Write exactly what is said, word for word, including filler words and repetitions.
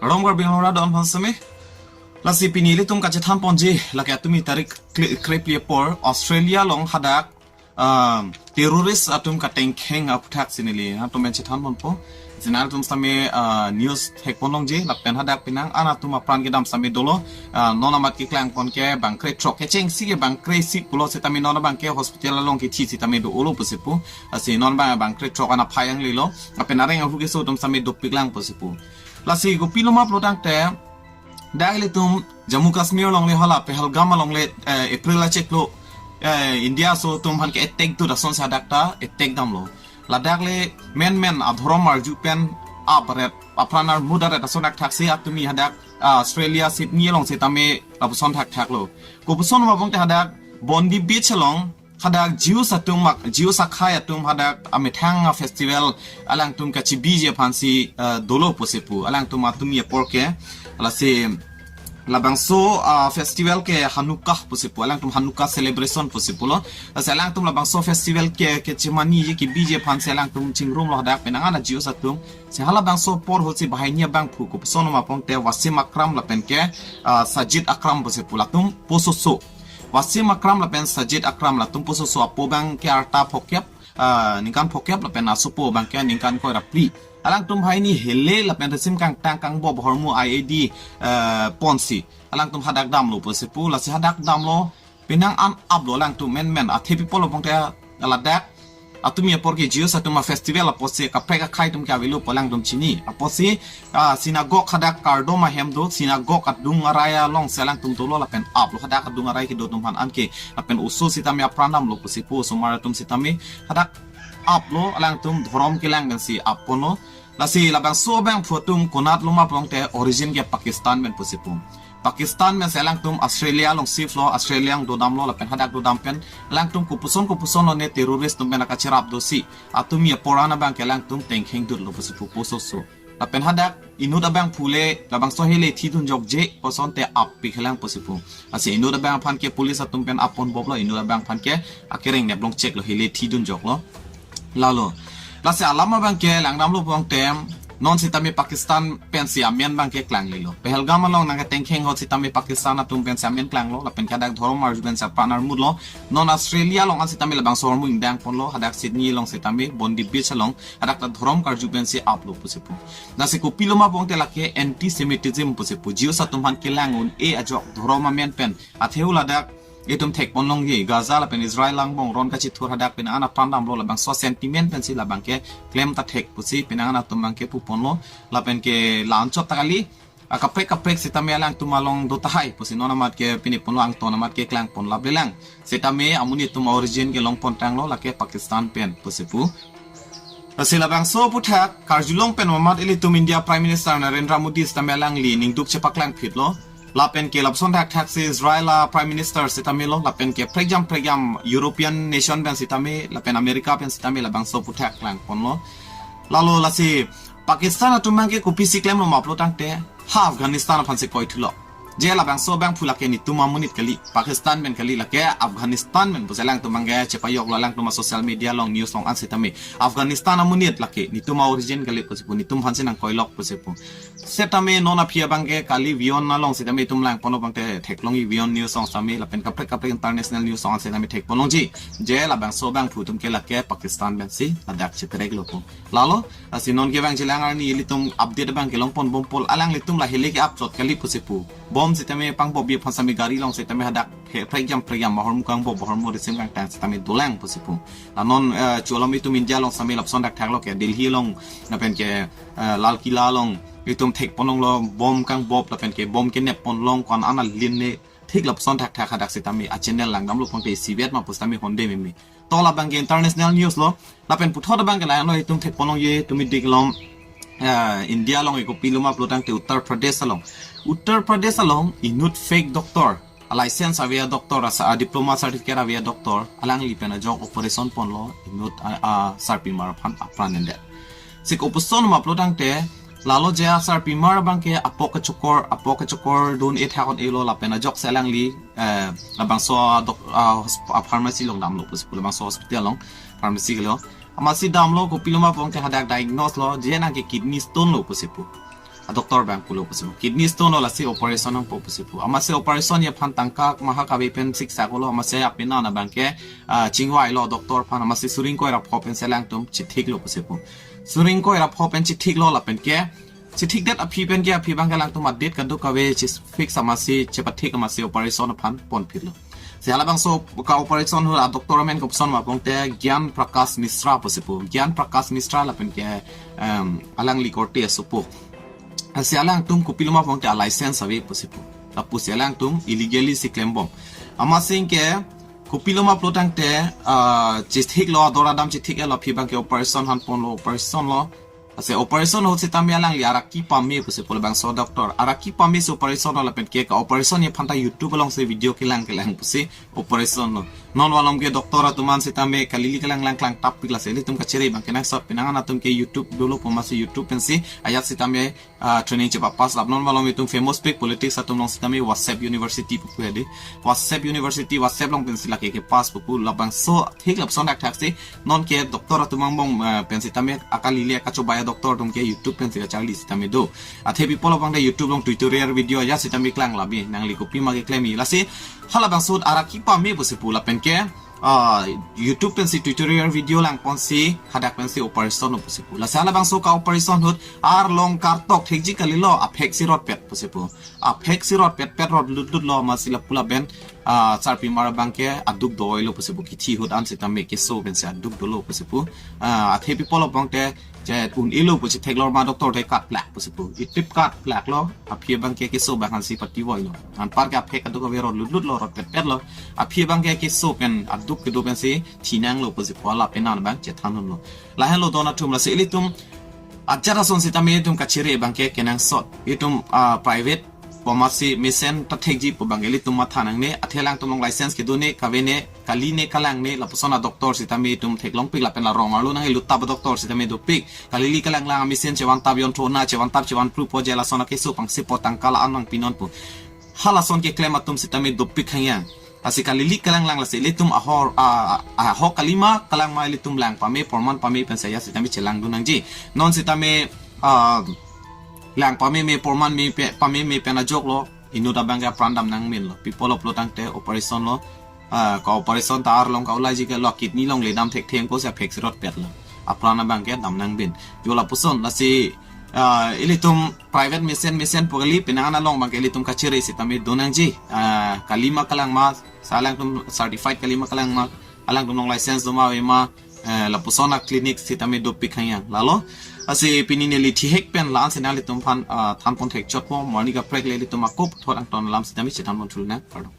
Kardom Karbi Anglong arat aphan sitame. Lasi pini ilitum kachethan ponji, lake atumi tarik kre-, krephli apor Australia along hadak, um, terrorist atum katengkheng aputhak si neli nangtum pen chethan ponpo. Lasi nangtum sitame, uh, news thek pon longji, lapen hadak penang an atum apran kedam sitame dolo, uh, non amat keklang pon ke bang krethrok, kechengsi ke bang kre-isi pulo sitame non abang ke hospital along kethi sitame do-olo pusi pu. Lasi non abang bang krethrok an aphai anglilo. Lapen areng ahu keso atum sitame dopiklang pusi pu. Lasi kopilo ma pulo tangte, dak ilitum Jammu Kashmir alongle hala Pahalgam alongle, eh, April achiklo, eh, India aso atum aphan ke attack dut asonsi hadak ta attack damlo. Ladak le menmen adhorom arju pen apret, apran armut aret ason thakthaksi atumi hadak, ah, Australia Sydney along sitame lapuson thakthaklo. Kopuson ma pulo tangte hadak Bondi Beach along hadak Jews atum mak, Jews akhei atum hadak amethang a-festival alangtum kachebiji aphansi, eh, dolo pusi pu. Alangtum atumi apor ke, lasi labangso, ah, festival ke Hanukkah pusi pu. Alangtum Hanukkah celebration pusi pulo. Lasi alangtum labangso festival ke, kechemani je kebiji aphansi alangtum chingrumlo hadak penang an a-Jews atum. Si halabangso apor ahut si banghini abangphu kopuson ma pulo tangte Wasim Akram lapen ke, ah, Sajid Akram pusi pu, latum pososo. Wasim Akram lapen Sajid Akram latum pososo, apo abang ke arta phokep, ah, ningkan phokep lapen asopo abang ke ningkan koi ra phli. Alangtum banghini hele lapen resim kangtang kangbop ahormu I E D, eh, ponsi alangtum hadak damlo pusi pu. Lasi hadak damlo penang an aplo alangtum menmen, athe pi pulo pulo tangte ladak atumi apor ke Jews atum a-festival apotsi kaprek akhei atum ke avelo pu alangtum chini. Apotsi, ah, synagogue hadak kardom ahem do, synagogue adung arai alongsi alangtum dolo lapen aplo, hadak adung arai kedo atum aphan anke. Lapen oso sitame apran damlo pusi pu, osomar atum sitame hadak aplo, alangtum dhorom kelang pensi ap ponlo. Lasi labangso abangphu atum konatlo ma pulo tangte origin ke Pakistan pen pusi pu. Pakistan pensi alangtum Australia along shift lo, Australia along dodamlo, lapen hadak dodam pen alangtum kopuson kopuson lone terrorist atum pen akacherap dosi atumi apor an abang ke alangtum tengkheng dutlo pusi pu pososo. Lapen hadak inut abangphu le labangso hele thidun jokje pu asonte appiklang pusi pu. Lasi inut abang aphan ke police atum pen ap ponboplo, inut abang aphan ke akereng neplong cheklo, hele thidun joklo. Lalo. Lasi alam abang ke langdamlo pulo tangte, non sitame Pakistan pensi amen abang ke klanglelo. Pahalgam along nangketengkheng ahut sitame Pakistan atum pensi amen klanglo, lapen ke hadak dhorom arju pensi apran armutlo. Non Australia along an sitame labangso ahormu ingdang ponlo, hadak Sydney along sitame Bondi Beach along hadak ta dhorom karju pensi aplo pusi pu. Lasi kopilo ma pulo tangte lake anti-Semitism pusi pu. Jews atum aphan kelang un-e ajok dhorom amen pen. Athe hu ladak itum thek pon longji, Gaza lapen Israel angbong ron kachithur hadak penang an apran damlo, labangso sentiment pensi labang ke klem ta thek pusi penang an atum abang ke pu ponlo, lapen ke la-anchot ta kali, akaprek kaprek sitame alangtum along do tahai pusi non amat ke pini ponlo, angton amat ke klang pon laplelang. Sitame amonit atum origin ke long pon tanglo, lake Pakistan pen pusi pu. Lasi labangso aputhak karjulong pen mamat ilitum India Prime Minister Narendra Modi sitame alangli ningduk chepaklang phitlo. Lapen ke lapuson thakthaksi Israel a-Prime Minister sitame lo, lapen ke prekjam prekjam European nation pen sitame, lapen America pen sitame labangso aputhak klang ponlo. Lalo lasi Pakistan atum abang ke kopisi klemlo ma pulo tangte, ha Afghanistan aphansi koithulo. Je labangso abangphu lake netum amonit kali, Pakistan pen kali, lake Afghanistan pen pusi alangtum abang ke chepajoklo, alangtum a-social media along, news along an sitame. Afghanistan amonit lake, netum a-origin kali pusi pu, netum aphansi nangkoilok pusi pu. Setame non aphi abang ke kali Vion along sitame itum lang ponlo pulo tangte theklongji, Vion News along sitame lapen kaprek kaprek international news along sitame thek pon longji. Je labangso abangphu atum ke lake Pakistan pensi ladak chetereklo pu. Lalo, lasi non kevangjilang arni ilitum update abang ke long ponbom pol, alanglitum la hele ke apchot kali pusi pu. Bom sitame pangbopji aphan sitame gari along sitame hadak he prekjam prekjam ahormu kangbop, ahormu resim kangtang sitame dolang pusi pu. La non, eh, cholom itum India along sitame lapuson thakthak lo ke, Delhi along lapen ke, eh, Lal Killa along itum thek pon longlo bom kangbop lapen ke bom kenep pon long, ko-an an alinle thik lapuson thakthak hadak sitame a-channel langdamlo pulo tangte isivet ma pu sitame honde meme. To labang ke international news lo, lapen puthot abang ke la-anlo itum thek pon longji, tumi dik lom, eh, India along kopilo ma pulo tangte Uttar Pradesh along. Uttar Pradesh along inut fake doctor, a-license ave a-doctor, asa a-diploma certificate ave a-doctor, alangli pen ajok operation ponlo inut a, asarpimar aphan apran endet. Si kopuson ma pulo tangte, lalo je asarpimar abang ke apok kechokor, apok kechokor dun-e thak un-elo lapen ajoksi alangli, eh, labangso a-doc-, a-hosp-, a-pharmacy along damlo pusi pu, labangso hospital along pharmacy kelo. Amatsi damlo kopilo ma pulo tangte hadak diagnose lo je nang ke kidney stone lo pusi pu. A doctor abang pulo pusi pu. Kidney stone lo, lasi operation nangpo pusi pu. Amatsi operation aphan tangka maha kave pen siksak lo, amatsi apina na abangke, ah, chingvailo doctor aphan, amatsi suri ingkoi ra pho pensi alangtum chethiklo pusi pu. Suri ingkoi ra pho pen chethiklo lapenke, chethikdet aphi penke aphi abangke alangtum a-date kadokave chefix amatsi chepathik amatsi operation aphan ponphitlo. Si halabangso ka-operation ahut a doctor amen kopuson ma pute Gyan Prakash Mishra pusi pu. Gyan Prakash Mishra lapenke, em, alangli korte asopo. Si alangtum kopilo ma pute a-license ave pusi pu. Lapusi alangtum illegally si klembom. Amatsi ke kopilo ma pulo tangte, ah, chethiklo, ador adam chethik-etlo, aphi abangke operation aphan ponlo, operation lo. Lasi operation ahut sitame alangli araki pame pusi pu labangso doctor. Araki pamesi operation lo lapenke ka-operation aphanta YouTube alongsi video kelang kelang pusi operation lo. Non malomke doctor atum an sitame kali-kali kelang lang klang tap pik, lasi ilitum kachere abangke nangsot, penang an atumke YouTube dolo pu amatsi YouTube pensi ajat sitame, ah, training chepapass lap. Non malom itum famous pik politics atum along sitame Wasep University pu pu hedi. Wasep University, Wasep along pensi lake kepass pu pu labangso thik lapuson thakthak si nonke doctor atum angbong, eh, pen sitame akali le kachobei a-doctor atumke YouTube pensi kacharli sitame do. Athe people abangke YouTube along tutorial video ajat sitame klang labi, nangli kopima keklem-i. Lasi halabangso araki pame pusi pu lapenke, ah, YouTube pensi tutorial video langponsi hadak pensi operation lo pusi pu. Lasi halabangso ka-operation ahut arlong kartok thekji kalilo, aphek si rotpet pusi pu. Aphek si rotpetpet, rot lutlut lo, amatsi lapu lapen, ah, sarpimar abangke aduk doilo pusi pu, kithi ahut an sitame keso pensi aduk dolo pusi pu. Ah, athe people abangke je un-elo pusi theklor ma doctor te katplak pusi pu. Itrip katplaklo, aphi abangke keso abang aphansi pativoilo. Anparke aphek kadokave rot lutlutlo, rotpetpetlo. Aphi abangke keso pen aduk kedo pensi thinanglo pusi pu, la penang abang chethan hunlo. Lahenlo don atum, lasi ilitum ajat ason sitame itum kachere abangke kenangsot. Itum, ah, private pu amatsi mesen ta thekji pu abangke ilitum matha nangne, athe alangtum along license kedo ne, kave ne, kali ne, kalang ne, lapuson a-doctor sitame itum theklongpik lapen la rong arlo nang-elut tap a-doctor sitame dopik. Kali-kali kelang lang amesen chevan tap, jontho na chevan tap, chevan pru po je lason akeso pangsepo, tangka la-an nangpinon pu. Halason keklem atum sitame dopik hangyang. Lasi kali-kali kelang lang, lasi ilitum ahor, ah, ah, ahok kalima kelang ma ilitum lang pame, porman pame pensi ajat sitame chelangdun nangji. Non sitame, ah, lang pame me, porman me pe, pame me pen ajoklo, inut abangke apran dam nangminlo. People pulo tangte operation lo, ah, ka-operation ta arlong ka-ulai ji ke lo, kidney longle dam thekthe pusi aphek si rotpetlo. Apran abangke dam nangbin. Jo lapuson, lasi, ah, ilitum private mesen mesen pu kali, penang an along abangke ilitum kachere sitame do nangji. Ah, kalima kelang ma, sa alangtum certified kalima kelang ma, alangtum along license do ma ave ma, eh, lapuson a-clinic sitame dopik hangyang. Lalo, lasi pini neli thihek pen la-an si nanglitum aphan, ah, thanpon thekchotpo, mo arni kaprek le ilitum ako puthot angton alam sitame chethanpon thulnang, kardom.